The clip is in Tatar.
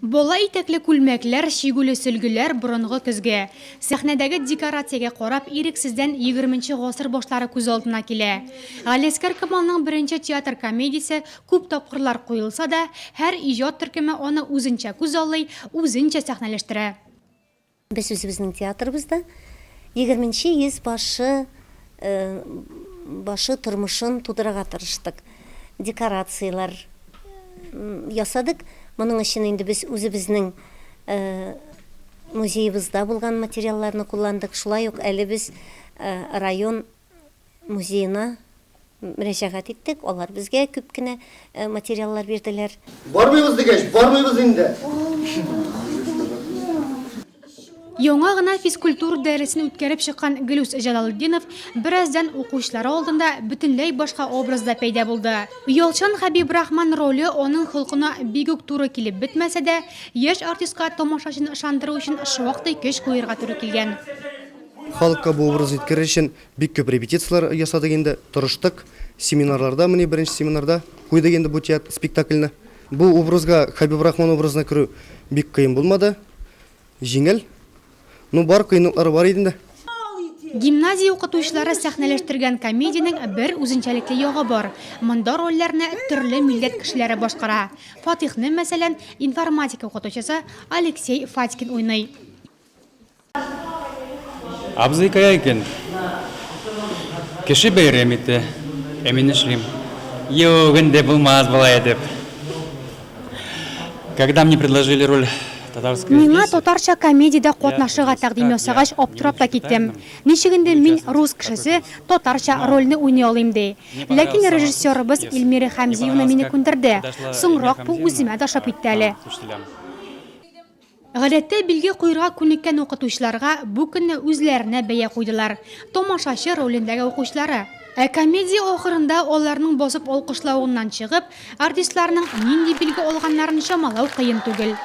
Бала итәкле күлмәкләр, чигүле сөлгеләр, борынгы көзге. Сәхнәдәге декорациягә карап, ирексездән егерменче гасыр башлары күз алдына килә. Галиәсгар Камалның беренче театр комедиясе күп тапкырлар куелса да, һәр иҗат төркеме аны үзенчә күзаллый, үзенчә сәхнәләштерә. Без үзебезнең театрыбызда егерменче йөз башы башы тормышын тудырырга тырыштык. Декорацияләр ясадык. Моның өчен инде без үзебезнең музеебызда булган материалларны кулландык. Шулай ук әле без район музеена мөрәҗәгать иттек, алар безгә күп кенә материаллар бирделәр. Бармыйбыз дигәч, бармыйбыз инде. Яңа гына физкультура дәресен үткәреп чыккан Глүс Җәлалетдинов бераздан укучылары алдында бөтенләй башка образда пәйда булды. Оялчан Хәбибрахман роле аның холкына бик үк туры килеп бетмәсә дә, яшь артистка тамашачыны ышандыру өчен шактый көч куерга туры килгән. Халыкка бу образны җиткерер өчен бик күп репетицияләр ясадык инде, тырыштык. Семинарларда, менә беренче семинарда куйдык инде бу театр спектакльне. Бу образга, Хәбибрахман образына керү бик кыен булмады, җиңел. Ну, бар кыенлыклары бар иде инде. Гимназия укытучылары сәхнәләштергән комедиянең бер үзенчәлекле ягы бар, монда рольләрне төрле милләт кешеләре башкара. Фатыйхны, мәсәлән, информатика укытучысы Алексей Фатькин уйный. Абзый кая икән? Кеше бәйрәм итә, ә мин эшлим. Юк инде, булмас болай итеп. Когда мне предложили роль татарской Миңа пьесе, татарча комедиядә я катнашырга удивился, тәкъдим как я ясагач, не аптырап будучи та киттем. татарином, Ничек инде буду мин, участвовать в рус такой кешесе, пьесе? татарча Но рольне уйный алыйм, ди. мне Ләкин понравилась сама суть режиссерыбыз пьесы. Эльмира Мне Хәмзиевна понравилось, мине как күндерде. подошла Эльмира Соңрак бу Хамзиевна үземә дә ошап к китте әле. нам, учителям. Гадәттә билге куерга күнеккән укытучыларга бу көнне үзләренә бәя куйдылар, тамашачы ролендәге укучылары. Ә комедия ахырында аларның басып алкышлавыннан чыгып, артистларның нинди билге алганнарын чамалау кыен түгел.